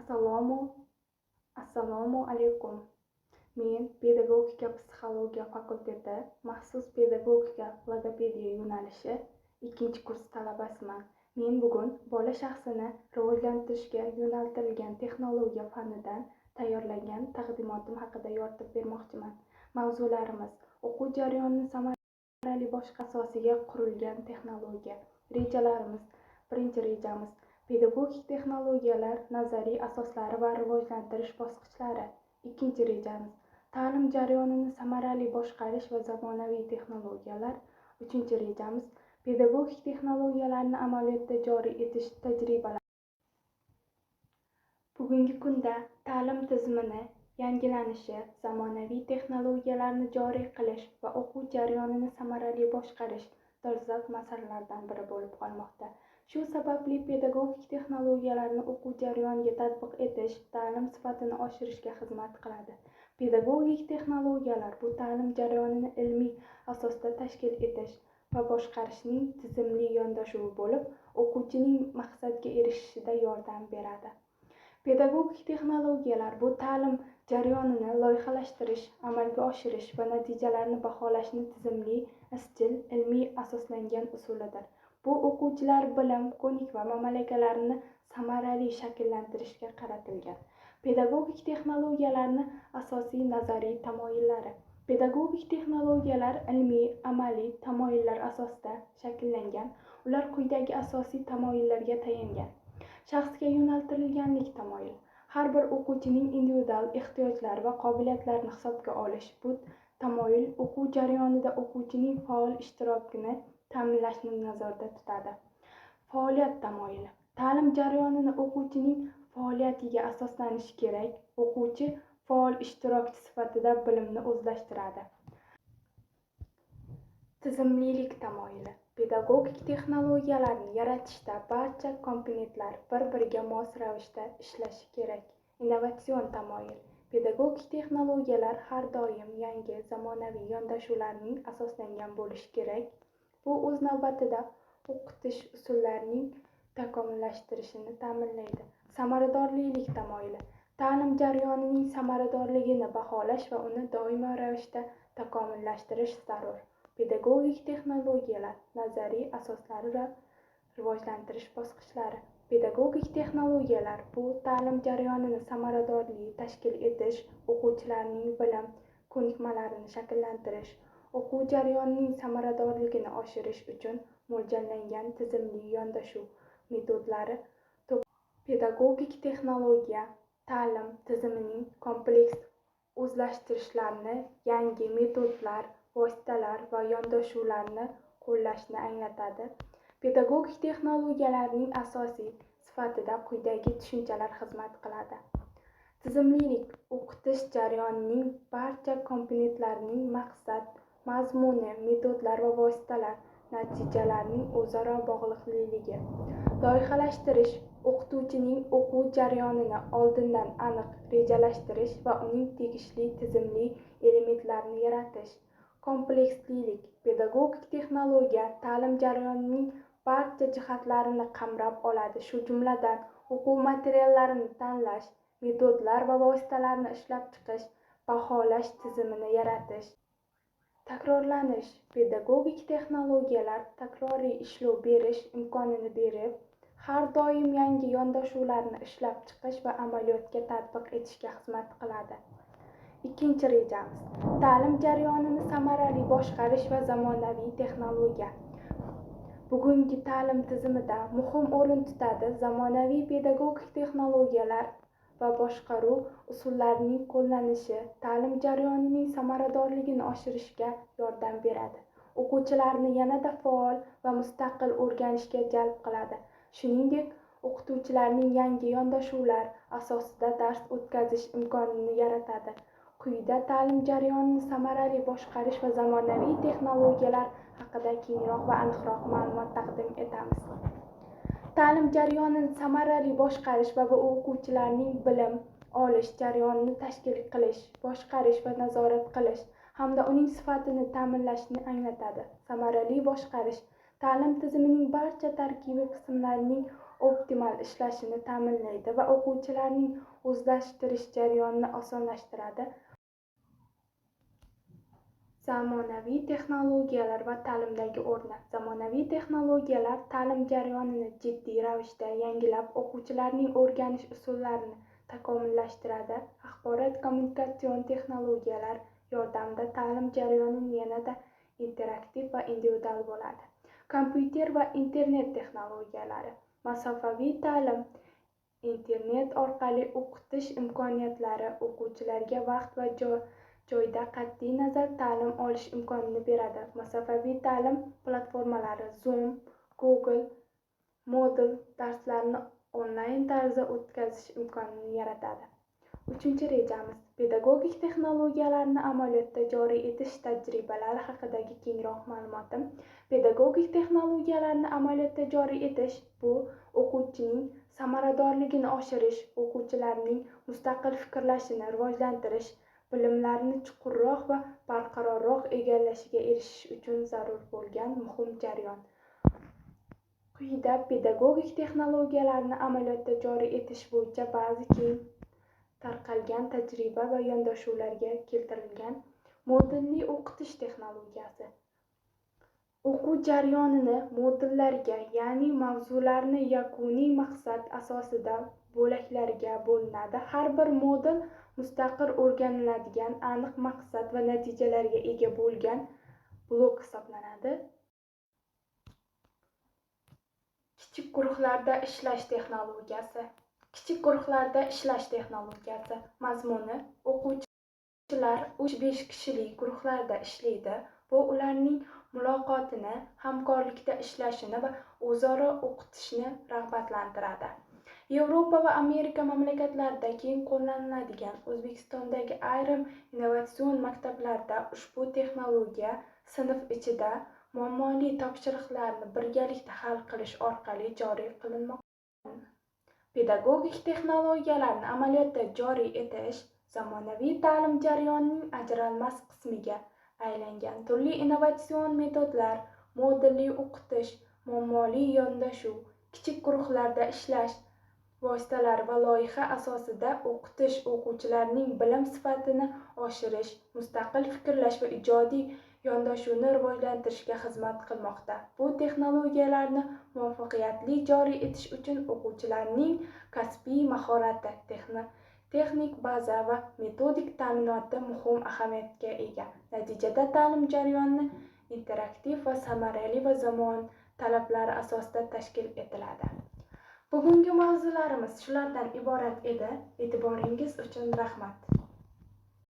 Assalomu alaykum. Men pedagogika psixologiya fakulteti maxsus pedagogika logopediya yo'nalishi 2-kurs talabasiman. Men bugun bola shaxsini rivojlantirishga yo'naltirilgan texnologiya fanidan tayyorlangan taqdimotim haqida yoritib bermoqchiman. Mavzularimiz: o'quv jarayonini samarali boshqa asosiga qurilgan texnologiya. Rejalarimiz: birinchi rejamiz pedagogik texnologiyalar nazariy asoslari va rivojlantirish bosqichlari. Ikkinchi rejamiz ta'lim jarayonini samarali boshqarish va zamonaviy texnologiyalar. Uchinchi rejamiz pedagogik texnologiyalarni amaliyotda joriy etish tajribalari. Bugungi kunda ta'lim tizimini yangilanishi, zamonaviy texnologiyalarni joriy qilish va o'quv jarayonini samarali boshqarish dolzarb masalalardan biri bo'lib qolmoqda. Shu sababli pedagogik texnologiyalarni o'quv jarayoniga tatbiq etish ta'lim sifatini oshirishga xizmat qiladi. Pedagogik texnologiyalar bu ta'lim jarayonini ilmiy asosda tashkil etish va boshqarishning tizimli yondashuvi bo'lib, o'quvchining maqsadga erishishida yordam beradi. Pedagogik texnologiyalar bu ta'lim jarayonini loyihalashtirish, amalga oshirish va natijalarni baholashni tizimli, izchil, ilmiy asoslangan usulidir. Bu o'quvchilar bilim, ko'nikma va malakalarini samarali shakllantirishga qaratilgan. Pedagogik texnologiyalarni asosiy nazariy tamoyillari. Pedagogik texnologiyalar ilmiy, amaliy tamoyillar asosida shakllangan. Ular quyidagi asosiy tamoyillarga tayangan. Shaxsga yo'naltirilganlik tamoyili. Har bir o'quvchining individual ehtiyojlari va qobiliyatlarini hisobga olish. Bu tamoyil o'quv jarayonida o'quvchining faol ishtirokini ta'minlashni nazarda tutadi. Faoliyat tamoyili. Ta'lim jarayonini o'quvchining faoliyatiga asoslanishi kerak. O'quvchi faol ishtirokchi sifatida bilimni o'zlashtiradi. Tizimlilik tamoyili. Pedagogik texnologiyalarni yaratishda barcha komponentlar bir-biriga mos ravishda ishlashi kerak. Innovatsion tamoyil. Pedagogik texnologiyalar har doim yangi, zamonaviy yondashuvlarning asoslangan bo'lishi kerak. Bu o'z navbatida o'qitish usullarining takomillashtirishini ta'minlaydi. Samaradorlik tamoyili. Ta'lim jarayonining samaradorligini baholash va uni doimiy ravishda takomillashtirish zarur. Pedagogik texnologiyalar nazariy asoslari va rivojlantirish bosqichlari. Pedagogik texnologiyalar bu ta'lim jarayonini samaradorli tashkil etish, o'quvchilarning bilim, ko'nikmalarini shakllantirish, o'quv jarayonining samaradorligini oshirish uchun mo'ljallangan tizimli yondashuv metodlari. Pedagogik texnologiya ta'lim tizimining kompleks o'zlashtirishlarini, yangi metodlar, vositalar va yondashuvlarni qo'llashni anglatadi. Pedagogik texnologiyalarning asosiy sifatida quyidagi tushunchalar xizmat qiladi. Tizimlilik o'qitish jarayonining barcha komponentlarining maqsad, mazmuni, metodlar va vositalar, natijalarning o'zaro bog'liqligi. Loyihalashtirish o'qituvchining o'quv jarayonini oldindan aniq rejalashtirish va uning tegishli tizimli elementlarini yaratish. Komplekslilik pedagogik texnologiya ta'lim jarayonining barcha jihatlarini qamrab oladi, shu jumladan o'quv materiallarini tanlash, metodlar va vositalarni ishlab chiqish, baholash tizimini yaratish. Takrorlanish pedagogik texnologiyalar takroriy ishlov berish imkonini berib, har doim yangi yondashuvlarni ishlab chiqish va amaliyotga tatbiq etishga xizmat qiladi. Ikkinchi rejamiz ta'lim jarayonini samarali boshqarish va zamonaviy texnologiya. Bugungi ta'lim tizimida muhim o'rin tutadi zamonaviy pedagogik texnologiyalar va boshqaruv usullarining qo'llanishi ta'lim jarayonining samaradorligini oshirishga yordam beradi. O'quvchilarni yanada faol va mustaqil o'rganishga jalb qiladi. Shuningdek, o'qituvchilarning yangi yondashuvlar asosida dars o'tkazish imkonini yaratadi. Quyida ta'lim jarayonini samarali boshqarish va zamonaviy texnologiyalar haqida kengroq va aniqroq ma'lumot taqdim etamiz. Ta'lim jarayonini samarali boshqarish va bu o'quvchilarning bilim olish jarayonini tashkil qilish, boshqarish va nazorat qilish hamda uning sifatini ta'minlashni anglatadi. Samarali boshqarish ta'lim tizimining barcha tarkibiy qismlarining optimal ishlashini ta'minlaydi va o'quvchilarning o'zlashtirish jarayonini osonlashtiradi. Zamonaviy texnologiyalar va ta'limdagi o'rni. Zamonaviy texnologiyalar ta'lim jarayonini jiddiy ravishda yangilab, o'quvchilarning o'rganish usullarini takomillashtiradi. Axborot kommunikatsion texnologiyalar yordamida ta'lim jarayoni yanada interaktiv va individual bo'ladi. Kompyuter va internet texnologiyalari. Masofaviy ta'lim, internet orqali o'qitish imkoniyatlari o'quvchilarga vaqt va joyda qat'iy nazar ta'lim olish imkonini beradi. Masofaviy ta'lim platformalari Zoom, Google, Moodle darslarni onlayn tarzda o'tkazish imkonini yaratadi. Uchinchi rejamiz pedagogik texnologiyalarni amaliyotda joriy etish tajribalari haqidagi kengroq ma'lumotim. Pedagogik texnologiyalarni amaliyotda joriy etish bu o'quvchining samaradorligini oshirish, o'quvchilarning mustaqil fikrlashini rivojlantirish, bilimlarni chuqurroq va barqarorroq egallashiga erishish uchun zarur bo'lgan muhim jarayon. Quyida pedagogik texnologiyalarni amaliyotda joriy etish bo'yicha ba'zi keng tarqalgan tajriba va yondashuvlarga keltirilgan modulli o'qitish texnologiyasi. O'quv jarayonini modullarga, ya'ni mavzularni yakuniy maqsad asosida bo'laklarga bo'linadi. Har bir modul mustaqil o'rganiladigan aniq maqsad va natijalarga ega bo'lgan blok hisoblanadi. Kichik guruhlarda ishlash texnologiyasi. Kichik guruhlarda ishlash texnologiyasi mazmuni o'quvchilar 3-5 kishilik guruhlarda ishlaydi. Bu ularning muloqotini, hamkorlikda ishlashini va o'zaro o'qitishni rag'batlantiradi. Yevropa va Amerika mamlakatlarida keng qo'llaniladigan O'zbekistondagi ayrim innovatsion maktablarda ushbu texnologiya sinf ichida muammoli topshiriqlarni birgalikda hal qilish orqali joriy qilinmoqda. Pedagogik texnologiyalarni amaliyotda joriy etish zamonaviy ta'lim jarayonining ajralmas qismiga aylangan turli innovatsion metodlar, modulli o'qitish, muammoli yondashuv, kichik guruhlarda ishlash vositalari va loyiha asosida o'qitish o'quvchilarning bilim sifatini oshirish, mustaqil fikrlash va ijodiy yondashuvni rivojlantirishga xizmat qilmoqda. Bu texnologiyalarni muvaffaqiyatli joriy etish uchun o'quvchilarning kasbiy mahorati, texnik baza va metodik ta'minoti muhim ahamiyatga ega. Natijada ta'lim jarayoni interaktiv va samarali va zamon talablari asosida tashkil etiladi. Bugungi mavzularimiz shulardan iborat edi. E'tiboringiz uchun rahmat.